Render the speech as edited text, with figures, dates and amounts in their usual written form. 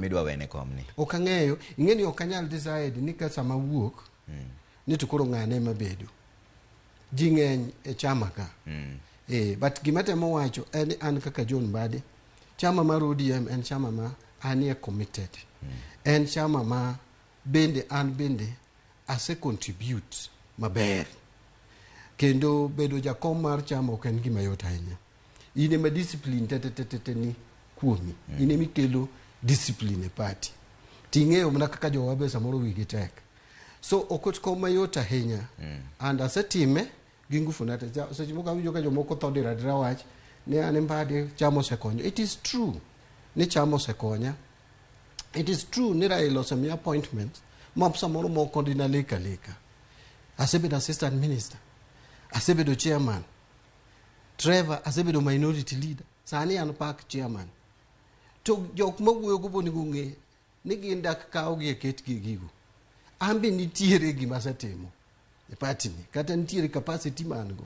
Jomidwa wene komni. Ok ang'eyo, ing'e ni ok anyal decide ni ka sama wuok ni to koro ng'ane ema bedo. Ji ng'eny e chama ka. But gima temo wacho en ni an kaka John Mbadi, chama mar ODM en chama ma anie committed. En chama ma bende an bende ase contribute maber. Kendo bedo jakom mar chama ok en gima yot ahinya. In ema discipline te te te te te ni kuomi. In ema ikelo discipline e party. Ting'eyo mana kaka jowa be samoro wigi tek. So ok kom mayot ahinya. And asetime gi ngufu na te. Seche moko awinjo ka jomoko tho dira dira wach ni an Mbadi chama osekonyo. It is true ni chama osekonya. It is true ni Raila osemiya appointment ma samoro moko dina lek aleka. Asebedo assistant minister. Asebedo chairman. Trevor asebedo minority leader. Sani an PAC chairman. To jok mawuoyo go bonego ng'e ni gin dak kawgi e ketgi e gigo. An be nitiere gima asetimo e party ni kata nitiere capacity ma an go.